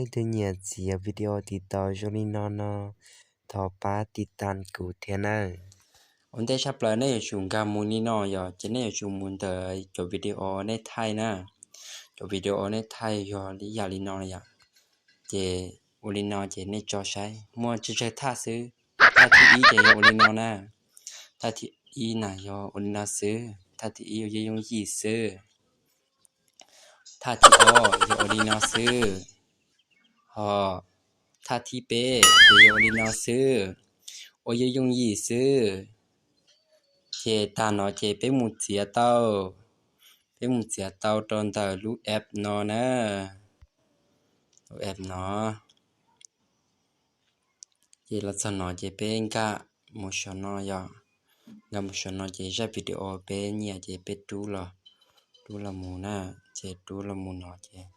Leej twg nyiam txiav video tiv taus zoo li no no, thov pab tiv tas kuv thiab nawb. Ua ntej tshaj plaws nej yuav tsum nkag mus li no yom, ces nej yuav tsum mus ntawm cov video nej thaij na. Cov video nej thaij yog li yam li no yom. Ces ua li no ces nej tso saib muaj tsawg tsawg thaj xwb. Thaj thib ib ces yog ua li no na. Thaj thib ib na yog ua li no xwb, thaj thib ib ua yooj yooj yim xwb. Thaj thib ob yog ua li no xwb. Ho thaj thib peb ces yog ua li no xwb, ua yooj yooj yim xwb. Ces tag no ces peb mus txiav tau, peb mus txiav tau rau ntawm lub app no na. Lub app no. Ces los txog no ces peb nkag mus saum no yom. Nkag mus saum no ces zaj video peb nyiam ces peb rub los, rub los mus na. Ces rub los mus no ces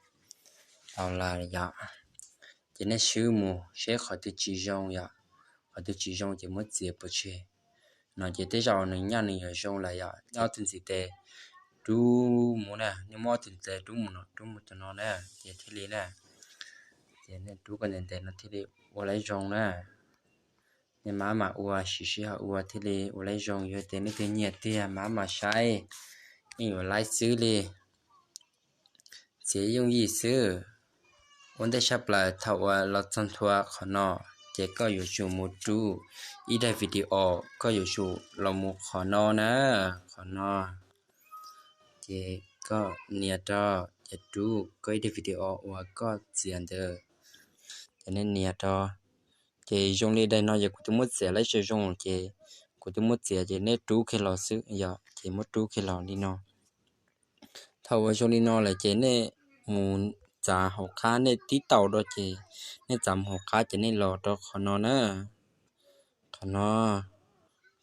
tau lawm yom. Ces nej swb mus seb qhov twg tsis zoo yom. Qhov twg tsis zoo ces muab txiav pov tseg. No ces tej zaum nws nyaj nws yuav zoo lawm yom. Nyob tus ntxiv tes rub mus na, nej muab tus ntxiv tes rub mus no, rub mus tus no na, ces thiaj li na. Ces nej rub kom ntev ntev no thiaj li ua laib zoo na. Nej mam mam ua, siv sij hawm ua thiaj li ua laib zoo. Yog tias nej twg nyiam tiag mam mam saib, yeej yuav laib xwb li. Txiav yooj yim xwb. Ua ntej tshaj plaws thaum uas los txog ntua qhov no, ces koj yuav tsum mus rub ib daim video, koj yuav tsum los mus qhov no na, qhov no. Ces koj nias rau, ces rub koj ib daim video uas koj txiav ntawd. Ces nej nias rau. Ces zoo li daim no yog kuv twb muab txiav laib zoo zoo ces kuv twb muab txiav ces nej rub kiag los xwb yom, ces muab rub kiag los li no. Thaum uas zoo li no lawm ces nej mus txav hauv qab, nej tib taus rau ces nej txav mus hauv qab ces nej los rau qhov no na. Qhov no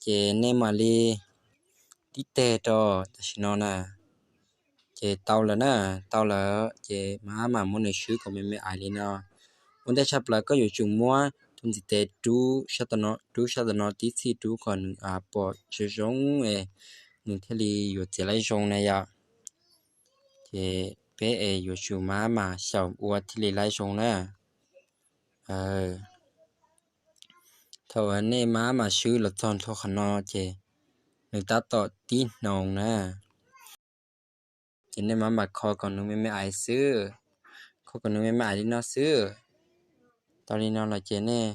ces nej mam li tib teg rau tam sim no na. Ces tau lawm na, tau lawm ces mam mam muab nws swb kom me me aiv li no. Ua ntej tshaj plaws koj yuav tsum muab tus ntxiv tes rub sab tom no, rub sab tom no tib txhij rub kom nws pom zoo zoo es nws thiaj li yuav txiav laib zoo na yom. Ces peb es yuav tsum mam mam xyaum ua thiaj li laib zoo na. Thaum uas nej mam mam swb los txog ntua qhov no ces nws tab tom tib hnoos na. Ces nej mam mam kho kom nws me me aiv xwb, kho kom nws me me aiv li no xwb. Tau li no los ces nej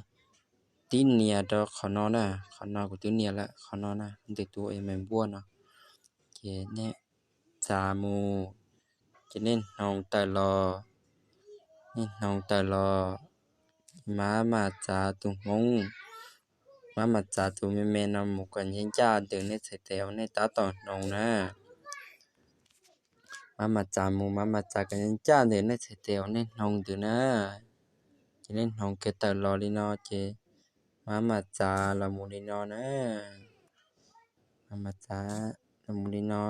tib nias rau qhov no na, qhov no kuv twb nias lawm, qhov no na, ntawm tus me npuaj no. Ces nej txav mus, ces nej hnoos tawm los, nej hnoos tawm los, mam mam txav tus hmoob, mam mam txav tus me me no mus kom ncaj ncaj ntawm nej txhais tes uas nej tab tom hnoos na. Mam mam txav mus, mam mam txav kom ncaj ncaj ntawm nej txhais tes uas nej hnoos ntawd na. Ces nej hnoos kiag tawm los li no ces mam mam txav los mus li no na. Mam mam txav los mus li no.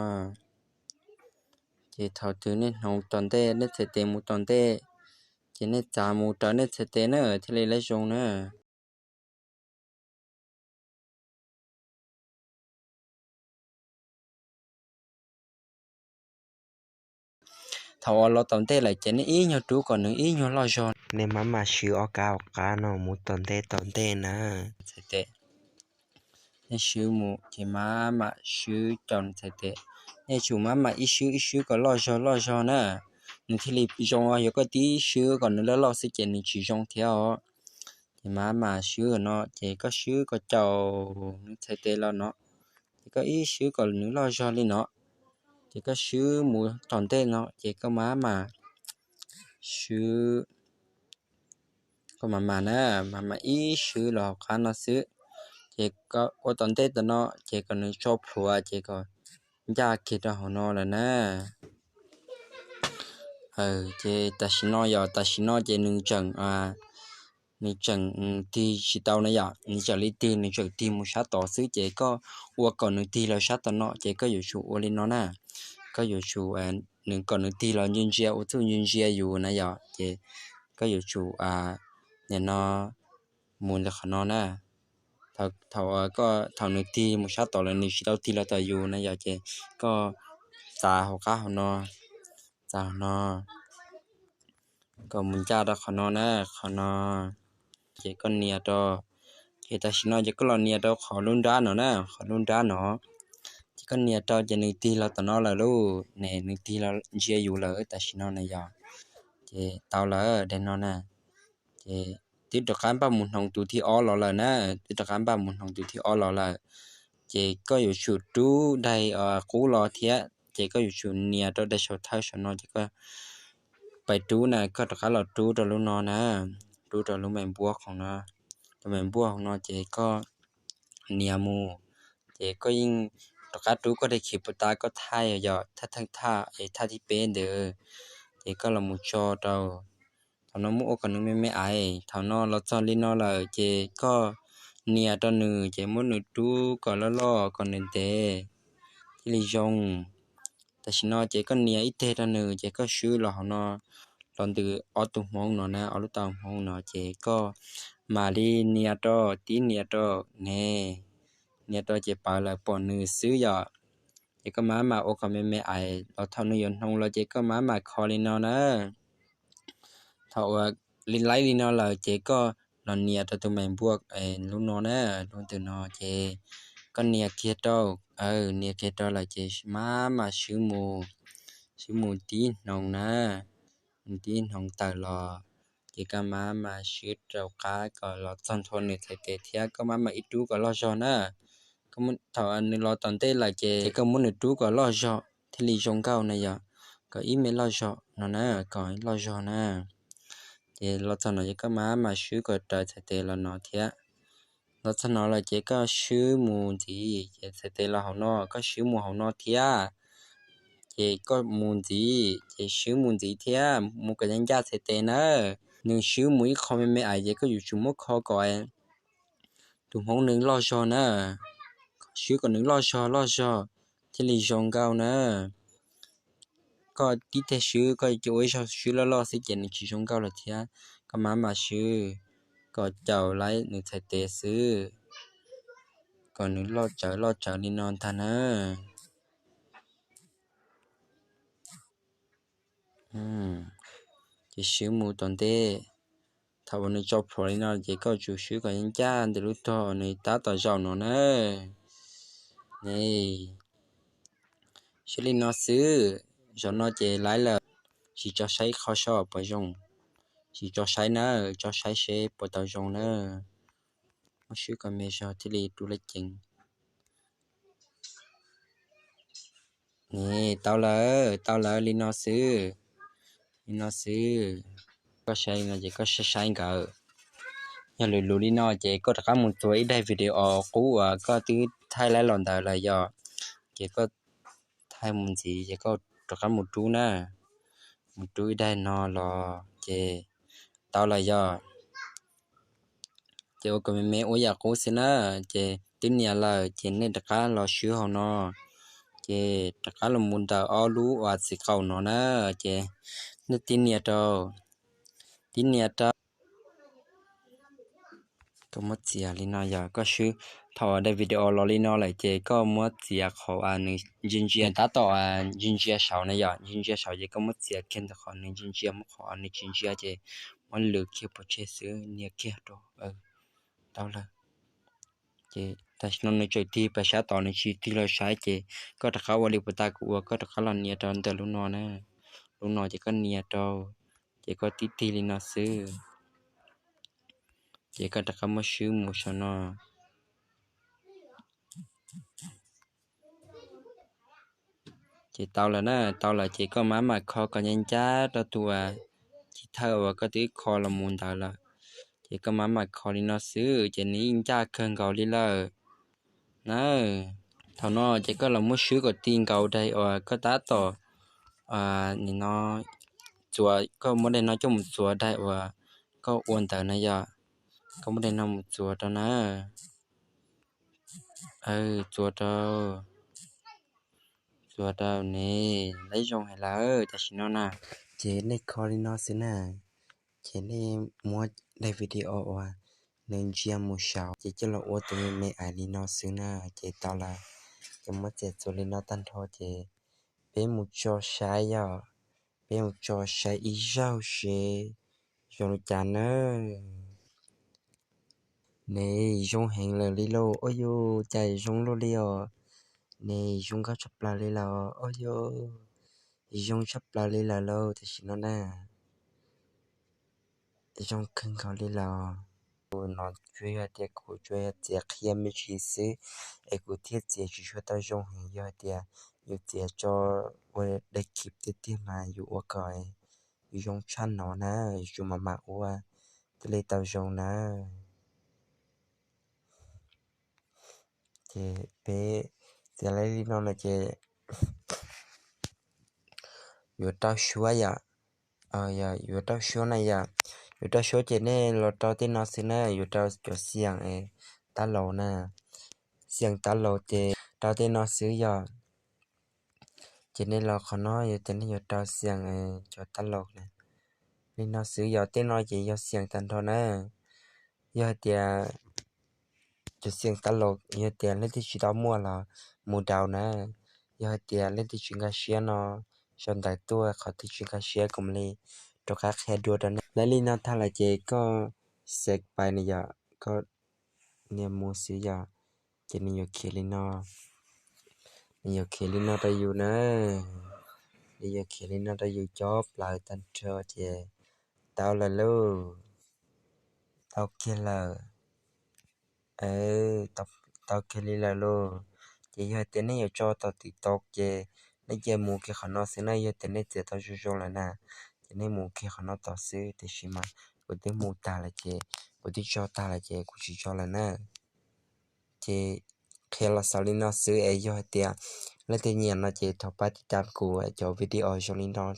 Ces thaum twg nej hnoos tom ntej, nej txhais tes mus tom ntej, ces nej txav mus raws nej txhais tes na thiaj li laib zoo na. Thaum uas los tom ntej lawm ces nej ib nyuag rub kom nws ib nyuag loj zog, nej mam mam swb ob kab hauv qab no mus tom ntej tom ntej na. Txhais tes, nej swb mus ces mam mam swb caum nws txhais tes. Nej tsum mam mam ib swb ib swb kom loj zog loj zog na, nws thiaj li zoo. Yog koj tib swb kom nws loj loj xwb ces nws tsis zoo thiab os. Ces mam mam swb no ces koj swb kom caum nws txhais tes los no, ces koj ib swb kom nws loj zog li no, ces koj swb mus tom ntej no ces koj mam mam swb, koj mam mam na, mam mam ib swb los hauv qab no xwb. Ces koj ua tom ntej tom no ces kom nws tso plhuav ces kom ncaj kiag rau hauv no lawm na. Ces tam sim no yog tam sim no ces nws tseem, nws tseem tig tsis tau na yom, nws tseem li tig, nws tseem tig mus sab tod xwb ces koj ua kom nws tig los sab tom no ces koj yuav tsum ua li no na. Koj yuav tsum, nws kom nws tig los ntsia ntsia ua txuj ntsia ntsia yus na yom, ces koj yuav tsum nim no mus ntawm qhov no na. Thaum, thaum nws tig mus sab tod lawm nws tsis tau tig los tom yus na yom, ces koj txav hauv qab hauv no, txav hauv no. kom mus ncaj rau qhov no na, qhov no. Ces koj nias rau, ces tam sim no ces koj los nias rau qhov lub nrab no na, qhov lub nrab no. Ces koj nias rau ces nws tig los tom no lawm lauj, ne nws tig los ntsia yus lawm tam sim no na yog. Ces tau lawm daim no na. Ces twb rov qab npaj mus hnoos tus thib ob los lawm na, twb rov qab npaj mus hnoos tus thib ob los lawm. Ces koj yuav tsum rub daim qub los thiab, ces koj yuav tsum nias rau daim saum thawj saum no ces koj pais rub na, koj rov qab los rub rau lub no na, rub rau lub me npuaj khoom no, lub me npuaj khoom no ces koj nias mus, ces koj yeej rov qab rub koj daim khij puas tas koj thaj yog thaj theej thaj es thaj thib peb ntawd, ces koj los mus tso rau. Thaum no muab ua kom nws me me ais, thaum no los txog li no lawm ces koj nias rau nws ces muab nws rub kom loj loj kom nws ntev thiaj li zoo. Tam sim no ces koj nias ib teg rau nws ces koj swb los hauv no, los ntawm ob tug hmoov no na, ob lub taub hau hmoov no ces koj mam li nias rau, tib nias rau ne, nias rau ces pawv lawm pom nws xwb yom. Ces koj mam mam ua kom me me ais los thaum nws yuav hnoos los ces koj mam mam kho li no na. Thaum uas li laib li no lawm ces koj los nias rau tus me npuaj lub no na, lub ntawm no ces koj nias kiag rau, nias kiag rau lawm ces mam mam swb mus, swb mus tib hnoos na, tib hnoos tawm los, ces koj mam mam swb rau qab kom los txog ntua nws txhais tes thiab koj mam mam ib rub kom loj zog na. Thaum nws los tom ntej lawm ces koj muab nws rub kom loj zog thiaj li zoo nkauj na yom, kom ib me loj zog no na, kom loj zog na. Ces los txog no ces koj mam mam swb kom raws txhais tes los no thiab. Los txog no lawm ces koj swb mus ntxiv, ces txhais tes los hauv no, koj swb mus hauv no thiab. Ces koj mus ntxiv, ces swb mus ntxiv thiab, mus kom ncaj ncaj txhais tes na. Nws swb mus ib qho me me ais ces koj yuav tsum muab kho kom tus hmoov nws loj zog na, swb kom nws loj zog loj zog thiaj li zoo nkauj na. Koj tib teg swb, koj cia ua ib zaug swb loj loj xwb ces nws tsis zoo nkauj lawm thiab. Koj mam mam swb kom caum laib nws txhais tes xwb, kom nws loj tsawv loj tsawv li no ntag na. Ces swb mus tom ntej, thaum uas nws tso plhuav li no ces koj tsum swb kom ncaj ntawm lub tog uas nws tab tom zaum no na. Swb li no xwb, zaum no ces laib lawm, tsis tso saib qhov so puas zoo, tsis tso saib na, tso saib seb puas tau zoo na. Muab swb kom me zog thiaj li rub laj ceev. Tau lawm, tau lawm, li no xwb, li no xwb. Koj saib li no ces koj saib saib nkawd. Yog lwm lus li no ces koj rov qab mus txuas ib daim video qub uas koj twb thaij laib los ntawd lawm yom, ces koj thaij mus ntxiv ces koj rov qab mus rub na, mus rub ib daim no los ces tau lawm yom. Ces ua kom me me ua yam qub xwb na. Ces twb nias lawm ces nej rov qab los swb hauv no, ces rov qab los mus ntawm ob lub uas txiv qaum no na, ces nej tib nias rau, tib nias rau. Koj muab txiav li no yog koj swb, thaum daim video los li no lawm ces koj muab txiav qhov uas nws ntsia ntsia tab tom ntsia ntsia saud na yom, ntsia ntsia saud ces koj muab txiav kiag ntawm qhov nws ntsia ntsia, muab qhov nws tsis ntsia ces muab lwm kiag pov tseg xwb, nias kiag rau. Tau lawm. Ces tam sim no nws tseem tig pem sab tod, nws tsis tig los saib ces koj rov qab ua li puas tas kuv ua, koj rov qab los nias rau ntawm lub no na. Lub no ces koj nias rau, ces koj tib tig li no xwb, ces koj rov qab muab swb mus saum no. Ces tau lawm na, tau lawm ces koj mam mam kho kom ncaj ncaj rau tus uas chiv thawj uas koj twb kho los mus ntawd lawm. Ces koj mam mam kho li no xwb ces nws yeej ncaj kawg nkaus li lawm na. Thaum no ces koj los muab swb kom ti nkaus daim uas koj tab tom, nim no, txuas, koj muab daim no coj mus txuas daim uas koj ua ntawd na yom. Koj muab daim no mus txuas rau na. Txuas rau, txuas rau ne, laib zoo hais lawm tam sim no na. Ces nej kho li no xwb na, ces nej muab daim video uas nws ntsia mus saud ces coj los ua tus me me ais li no xwb na, ces tau lawm. Ces muab txiav txuas li no tag nrho ces peb mus tso saib yom. Peb mus tso saib ib zaug seb zoo li cas nawb. Ne, zoo heev lawm li lauj. Ua yus cas zoo luaj li os. Ne, zoo nkauj tshaj plaws li lawm. Ua yus, zoo tshaj plaws li lawm lauj tam sim no na. Zoo kawg nkaus li lawm. Kuv no tsuas yog tias kuv tsuas yog txiav qhia me ntsis xwb, es kuv thiaj txiav tsis tshua tau zoo heev. Yog hais tias yus txiav tso ua dab khib tiag tiag mas yus ua kom zoo tshaj no na, yus tsuas mam mam ua thiaj li tau zoo na. Ces peb txiav li no no ces yuav rau suab yom. Yuav rau suab na yom. Yuav rau suab ces nej los rau tej no xwb na, yuav rau cov xiam tab laus na. Xiam tab laus ces rau tej no xwb yom. Ces nej los qhov no yog tias nej yuav rau xiam cov tab laus na, li no xwb yom. Tej no ces yog xiam tag nrho na. Yog hais tias cov xiam tab laus yog tias leej twg tsis tau muaj los mus daus na. Yog hais tias leej twg tsis nkag siab no, sau ntawv tuaj qhov twg tsis nkag siab kuv mam li rov qab qhia dua rau nej. Lawv li no tag lawm ces koj xev pais na yom, koj nias mus xwb yom. Ces nws yuav khiav li no, nws yuav khiav li no rau yus na. Nws yuav khiav li no rau yus cov plaws tag nrho ces tau lawm lauj. Tau kiag lawm. Tau kiag li lawm lauj. Ces yog tias nej yuav tso tom TikTok ces nej cia mus kiag qhov no xwb na. Yog tias nej txiav tau zoo zoo lawm na, ces nej mus kiag qhov no tom xwb. Tiam sis mas kuv twb mus tag lawm ces kuv twb tso tag lawm ces kuv tsis tso lawm na. Ces qhia los xaus li no xwb es yog hais tias leej twg nyiam no ces thov pab tiv tam kuv cov video zoo li no.